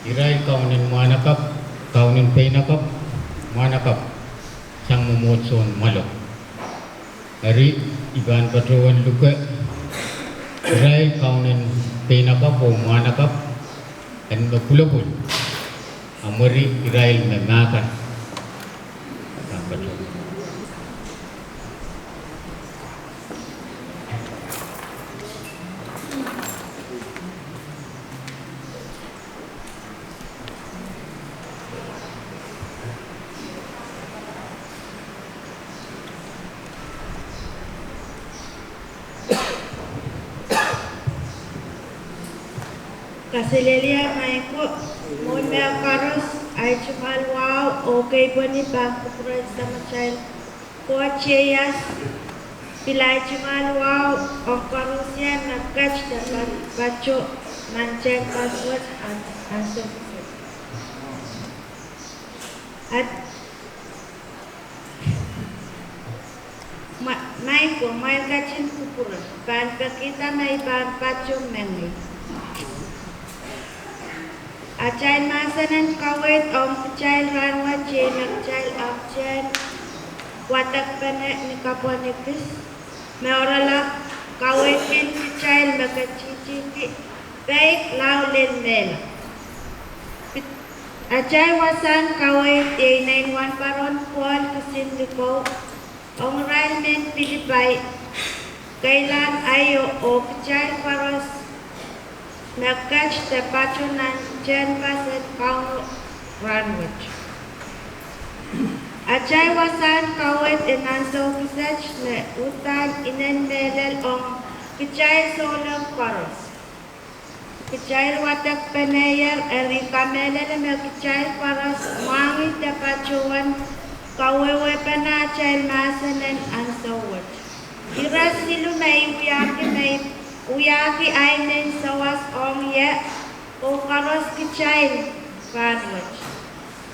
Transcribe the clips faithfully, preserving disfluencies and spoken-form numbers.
Irail kaunen mwahnakapw, kaunen peinakapw, mwahnakapw sang mwomwohdiso en Mwalop. Eri, I pahn patohwan luke irail kaunen peinakapw oh mwahnakapw, en me pwulopwul, a mwuri irail me mahkar. Pahn patohwan. Kaselehlie maing ko, mwohn mehkoaros, ahi tungoal wahu oh keipweni pahn kupwuren Samatail Koht ieias. Pil ahi tungoal wahu ong koaros me ket de pahn patoh nan tehnpas wet ansou kiset. At, ma-, maing ko, mwail ketin kupwure, pahn pekihda me I pahn patoh mengei. Atail mahsen en kaweid ong kitail rahnwet iei me kitail ahpwtehn wadekpene ni kapwon ekis, me oaralap kaweidkin kitail me ketihtihki peik lao lel mehla. Atail wasahn kaweid iei nein wahnpoaron Pohl kisin likou ong irail mehn Pilipai, keilahn aio oh kitail koaros me ket de patoh nan tehnpas en Kauno rahnwet. Atail wasahn kaweid en ansou kiset me uhdahn inenen mehlel ong kitail souleng koaros. Kitail wadekpenehier, eri kamehlele me kitail koaros mwahngih de patohwan kawehwehpene atail mahsen en ansou wet. Ire siluh me I wiahki, me I wiahki ahi mehn sawas ong ie oh koaros kitail rahnwet,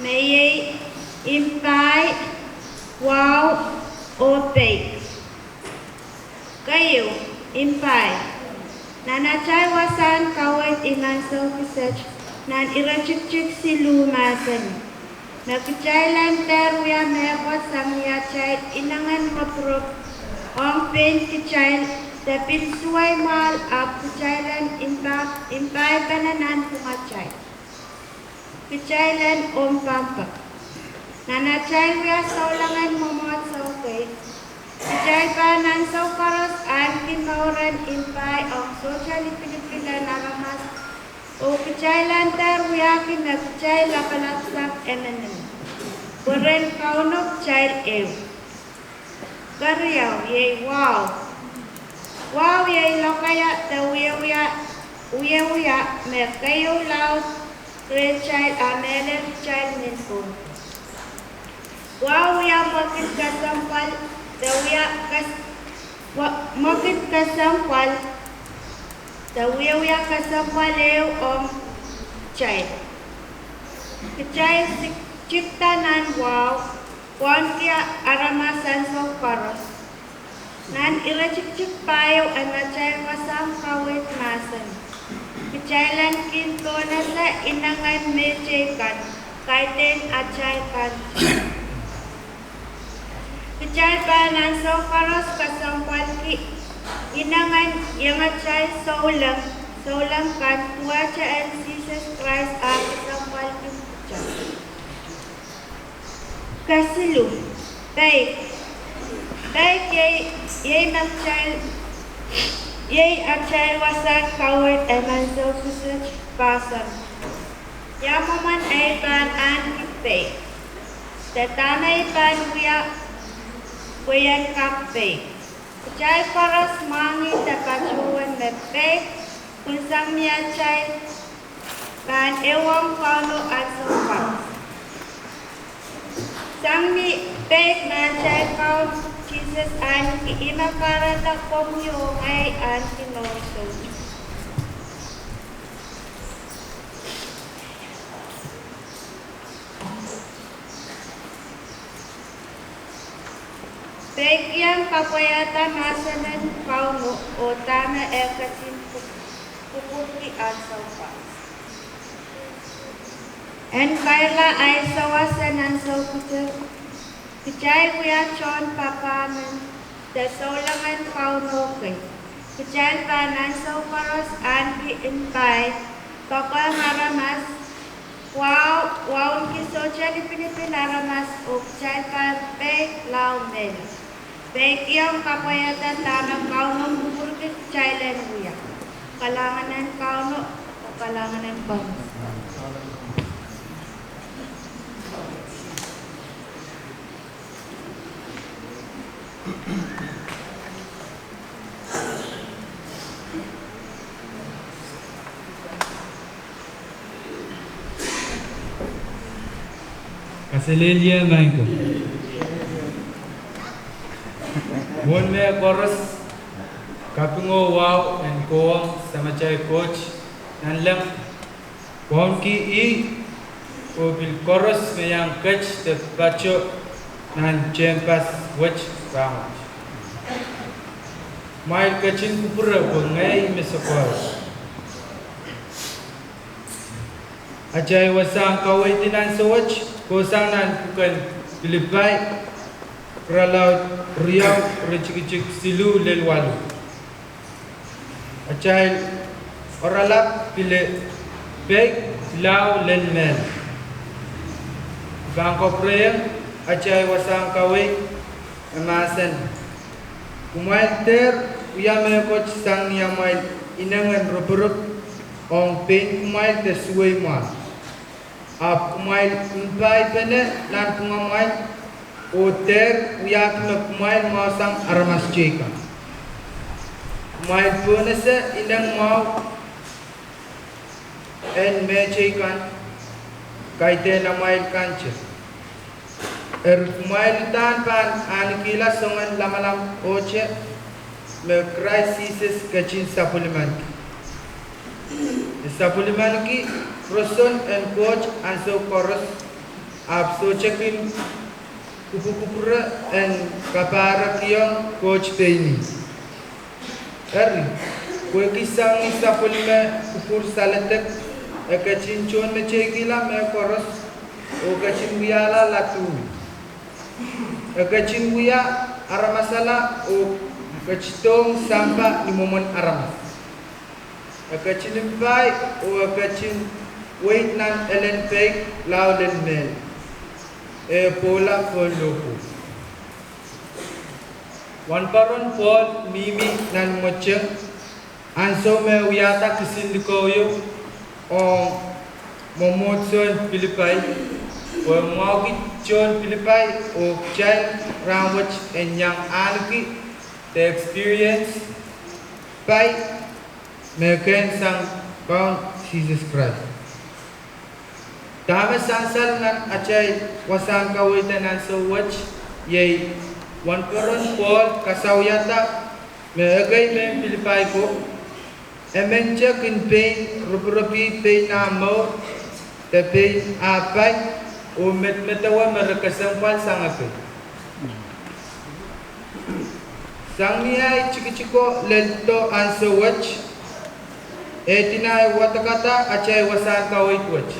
me iei impai, wahu, oh peik. Keieu, impai. Nan atail wasahn kaweid en ansou kiset, nan iretikitik siluh mahsanih me kitail en dehr wia mehkot sang ni atail inengen ropirop ong pein kitail, de pil suwei mwahl, ahpw kitail en impa-, impaipene nanpwungatail. Kitail en ompampa. Nan atail wia soulengen mwomwohdiso kei, kitail pahn ansou koaros ahneki mouren impai ong sohte lipilipil en aramas, oh kitail en dehr wiahki me kitail lapalap sang emenemen pwe ren Kauno kitail ehu. Keriau iei wahu. Wahu iei lokaia de wiewia, wiewia me keieu laud rehtail a mehlel kitail nin Koht. Wahu wia mwekid kesempwal de wia kes-, wa-, mwekid kesempwal de wiewia kesempwal ehu ong kitail. Kitail tik-, tikida nan wahu, pwonki aramas ansou koaros. Nan iretikitik pahieu en atail wasahn kaweid mahsanih, kitail en kin pohnese inengen mehteikan, kaidehn atail kan. Kitail pahn ansou koaros kesempwalki inengen iengatail souleng, souleng kan, duwehte en Sises Krais ah kesempwalki kitail. Kesiluh, peik. Peik iei, iei me kitail, iei atail wasahn kaweid en ansou kiset, pahsan: Ia mwomwen ei pahn ahneki peik? De dahme I pahn wia pwe I en kak peik? Kitail koaros mwahngih de patohwan me peik pwehn sang ni atail pahn ehuong Kauno ansou koaros. Sang ni peik me atail Kaun Sises ahneki, ih me kahrehda komwi oh ngehi ahneki mour soutuk. Peikiong kapwaiada mahsen en Kauno oh dahme e ketin kup-, kupwurki ansou koaros. En kairla ahi sawas en ansou pwutak, kitail wia tohn papah men de souleng en Kauno kei. Kitail pahn ansou koaros ahneki mpai, poakohng aramas, wahu, wauneki sohte lipilipil aramas, oh kitail pahn peik lao mehla. Peikiong kapwaiada dahme Kauno kupwurki kitail en wia. Kalahngan en Kauno, oh kalahngan en Kauno. Kaselehlie maing ko. Mwohn mehkoaros, kaping oh wahu en kohwong Samatail Koht nanleng, wauneki ih oh pil koaros me iang ket de pato nan tehnpas wet rahnwet. Kumwail ketin kupwure pwe ngehi me Koht. Atail wasahn kaweid en ansou wet kohsang nan pwuken Pilipai, irelaud riau, iretikitik siluh lel waluh. Atail oaralap pil peik lao lel mehla. Pahn kapwurehiong atail wasahn kaweid, e mahsanih: Kumwail dehr wia mehkot sang ni amwail inengen roporop ong pein kumwail de suwei mwahl. Ahpw kumwail mpaimpene nanpwungamwail, oh dehr wiahki me kumwail mwahusang aramas teikan. Kumwail pohnese ineng mwahu en mehteikan, kaidehn amwail kante. Eri kumwail uhdahn pahn ahnekihla soangen lamalam ohte me Krais Sises ketin sapwellimaniki. E sapwellimaniki roson en Koht ansou koaros, ahpw sohte kin kupwukupwure en kapahrekiong Koht pein ih. Eri, pwehki sang ni sapwellime kupwur saledek, e ketin tohnmeteikihla mehkoaros, oh ketin wiahla ladumw. E ketin wia aramasala oh ketidohng sampah ni mwomwen aramas. E ketin mpai oh e ketin weid nan elen peik lao lel mehl. E pwoula pohn lohpwuo. Wahnpoaron Pohl mihmi nan mweteng ansou me e wiahda kisin likou ieu ong mwomwohdiso en Pilipai, pwe mwahuki tohn Pilipai oh kitail rahnwet en iang ahneki de experience pai me kehn sang Kaun Sises Krais. Dahme sansal nan atail wasahn kaweid en ansou wet, iei wahnpoaron Pohl kasawihada me ekei mehn Pilipai ko, e men te kin pein roporopih pein ah mour de pein ah pai, oh medemedewe me re kesempwal sang ekei. Sang ni ahi tikitiko lel doh ansou wet, e kin ahi wadekada atail wasahn kaweid wet.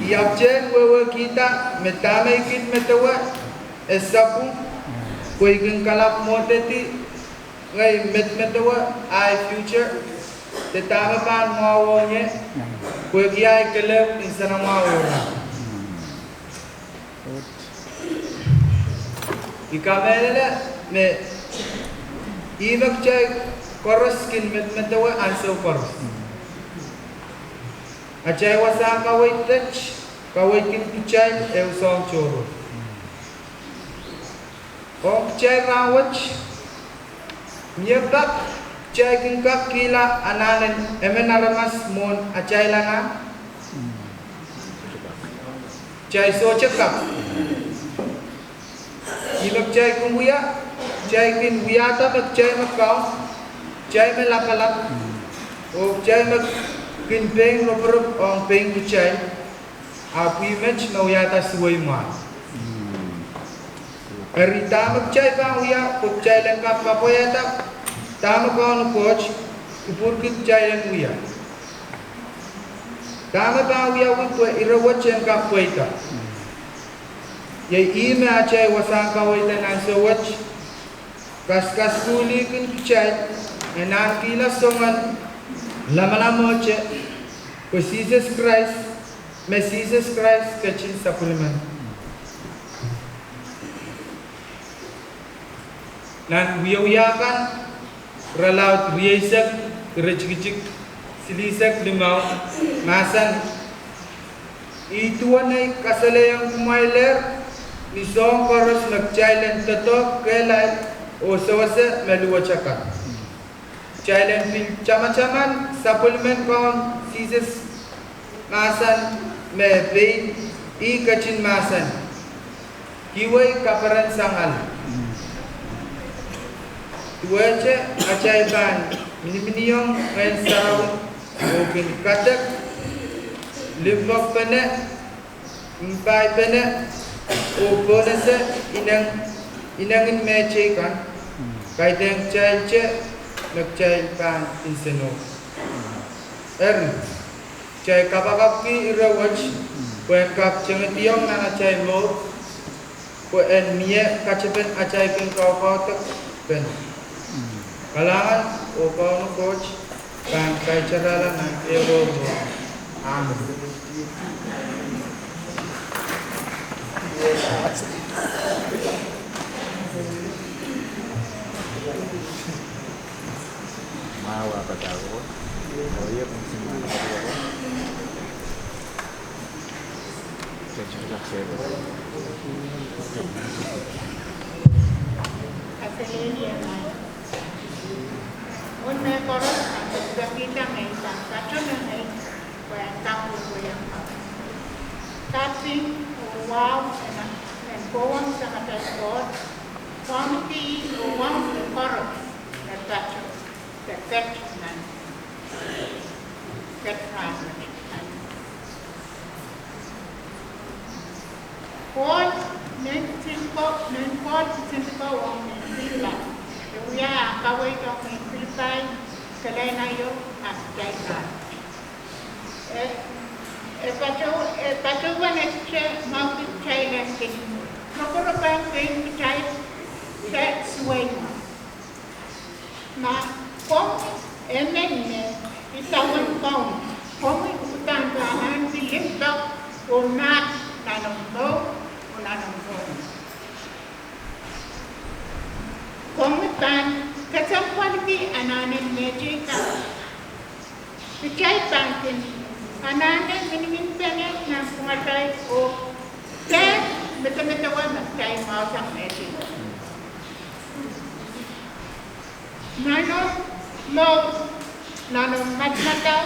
I ahpwtehn wehwehkihda me dahme I kin medewe e sapwung, pwe I kin kalap mwohdedi ngehi medemedewe ahi future, de dahme pahn mwahuwohng ie, pwehki ahi kelehpw nsenamwahu oh rahn. I kamehlele me ihme kitail koaros kin medemedewe ansou koaros. Atail wasahn kaweid wet kaweidkin kitail ehu soahng tohrohr. Ong kitail rahnwet, mie pak kitail kin kak kihla anahn en emen aramas mwohn atail anahn? Kitail sohte kak. Ihme kitail kin wia, kitail kin wiahda me kitail me kaun, kitail me lapalap, oh kitail me kin pein roporop ong pein kitail, ahpw ih met me wiahda suwei mwahl. Eri dahme kitail pahn wia pwe kitail en kak kapwaiada dahme Kauno Koht kupwurki kitail en wia? Dahme pahn wiawi pwe ire wet en kak pweida? Iei ihme atail wasahn kaweid en ansou wet, kaskasukuhlihkin kitail en ahnekihla soangen lamalamwete, pwe Sises Krais, me Sises Krais ketin sapwellimen. Nan Wiewia kan, irelaud rieisek, iretikitik silihsek limau, mahsanih: Ih duwen ei kasalehiong kumwailehr ni soahng koaros me kitail en doadoahk kehlail oh sewese me luwet akan. Kitail en pil tamataman sapwellimen Kaun Sises mahsen me pein ih ketin mahsanih: Kiwei kaperen sangal. Duwehte atail pahn miniminiong Ngehn Sarawi oh kin kadek limpoakpene, mpaipene, oh pohnese ineng, inengin mehteikan, kaidehn kitailte me kitail pahn nsenoh. Eri, kitail kapakapki ire wet pwehn kak tengediong nan atail mour, pwe en mie katepen atail kin kaukaudekpene. Kalahngan oh Kauno Koht pahn kaitarala nan ehu rohng. Amen. Kaselehlie mwahu. Mwohn mehkoaros, I pahn pekihda me I pahn patohwan mengei pwe en kak wehwehki kaping oh wahu en, en kohwong Samatail Koht, Kauno Koht, oh wahu koaros me patoh, de ket nan, ket rahnwet. Koht, Nein Koht, Nein Koht, Nein Koht, ong mehn Pilipai. E wia ah kaweid ong mehn Pilipai, Kalenaio, ah kitail pahn. E, e pato, e patohwan ekte mwahu kitail en kin roporop pein kitail, de suwei mwahu. Ma komw emen me idawehn Kauno, komwi udahn pahn ahneki limpoak oh mahk nan omw mour oh nan omw mour. Komwi pahn kesempwalki anahnen mehteikan. Kitail pahn kin anahne miniminpene nan pwungatail oh dehr medemedewe me kitail mwahusang mehteikan. Nan omw mour, nan omw madamadau,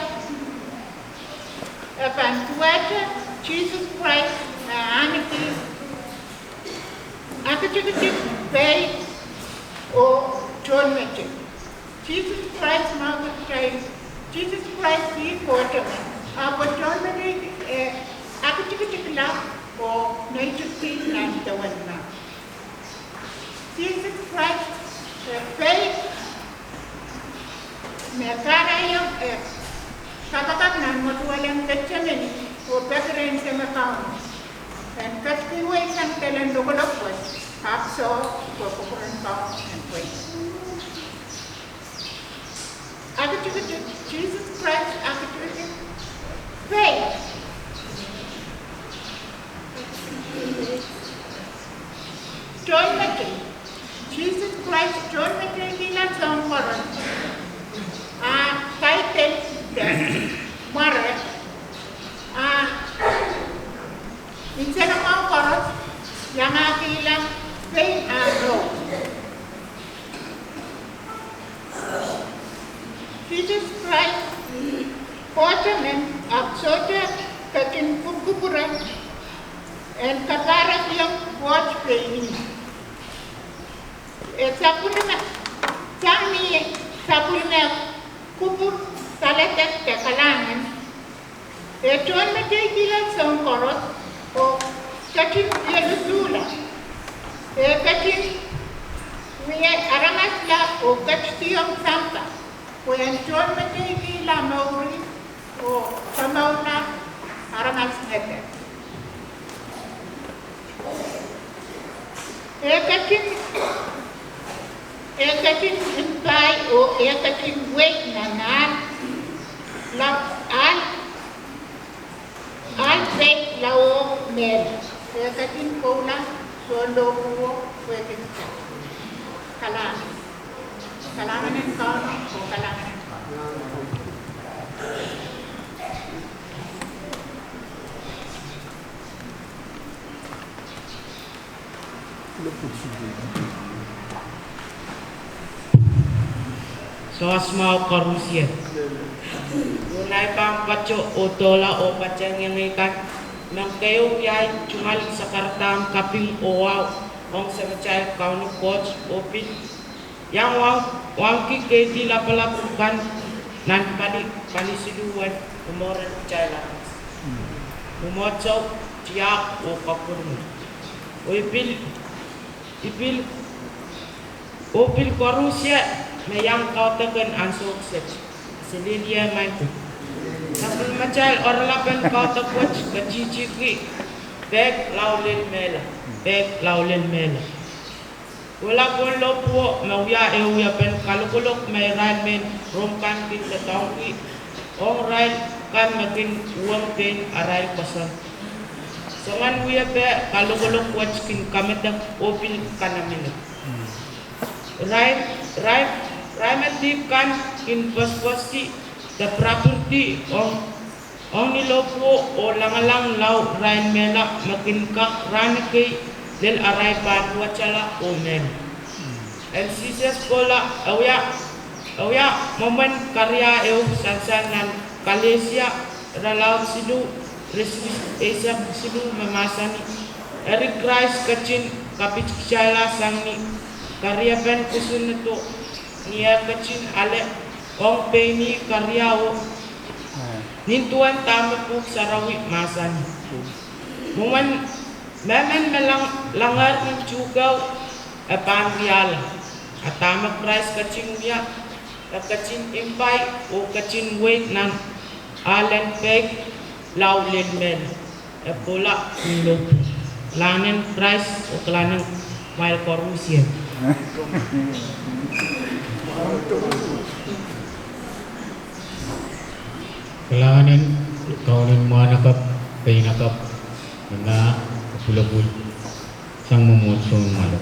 e pahn duwehte Sises Krais me ahneki aktikitik, peik, oh tohnmetei. Sises Krais me kitail, Sises Krais ih Koht emen, ahpw e tohnmetei, e aktikitikla oh neitikdi nan dewen mah. Sises Krais, eh, peik me kahrehiong, eh, kapakap nan mwetuwel en Ketsemeni oh peki rehn Seme Kauno en ketikihwei sang delen lokolok wet, ahpw soh pwe kupwuren Kauno en pweida. Aktikitik, Sises Krais aktikitik, peik. Tohnmetei, Sises Krais tohnmeteikihla soahng koaros, ah kaidehn mware, ah nsenamwahu koaros iangahkihla pein ah mour. Sises Krais Koht emen, ahpw sohte ketin kupwukupwure en kapahrek iong Koht pein ih. E sapwellime, sang ni sapwellime kupwur, saledek de kalahngan, e tohnmeteikihla soahng koaros oh ketin pielusuhla. E ketin wia aramasla oh ketidiong sampah pwe en tohnmeteikihla mouri oh kamourla Ngehn, e ketin, e ketin impai oh e ketin weid nan ahl, la, ahl, ahl pei lao mehla. E ketin kohla soangen lohpwuo pwehki kitail. Kalahngan. Kalahngan en Kauno oh kalahngan en Kauno. Sohte mwahu koarusie. Ngehi pahn patohdo oh doula oh patehng iengei kan me keieu wiahiong tungoal sakaradahn kaping oh wahu ong Samatail Kauno Koht oh pil iang wahu, wahuki keidi lapalap kan nan pali, pali siluh en komour en kitail aramas. Mwomwohdiso, tiahk oh kapwurpwurmwi. Oh I pil, I pil, oh pil koarusie me iang kaudok en ansou kiset. Selin ie maing ko. Sapwellimatail oaralap en kaudok wet ketitiki pek lao lel mehla, pek lao lel mehla. Kohla pohn lohpwuo me wia ehu wiepen kalokolok me irail mehn Rom kan kin doadoahngki ong irail kan me kin uhwong pein arail koasoandi. Soangen wiepe kalokolok wet kin kamedek oh pil kanamino. Irail, irail, irail me dihp kan kin posoposoki de pirapiridi ong, ong ni lohpwuo oh langalang lao irail mehla me kin kak rahn ekei lel arail pahn duwehte la oh mehla. En Sises kohla, e wia, e wia mwomwen karia ehu sansal nan Kalesia, irelaud siluh, iretikitik eisek siluh me mahsanih: Eri Krais ketin kapitkitailla sang ni kariepen kosonnedo, ni eh ketin ale ong pein ih kariao, nin duwen dahme Pwuhk Sarawi mahsanih. Mwomwen mehmen me lang, langehr nin tuhkehu, e pahn wiahla. A dahme Krais ketin wia, e ketin impai oh ketin weid nan ahlen pek lao lel mehla. E kohla ni lohpwuo. Kalahngan en Krais oh kalahngan en kumwail koarusie. Kalahngan en Kauno en mwahnakapw, peinakapw, me mah, pwulopwul, sang mwomwohdiso mwahl.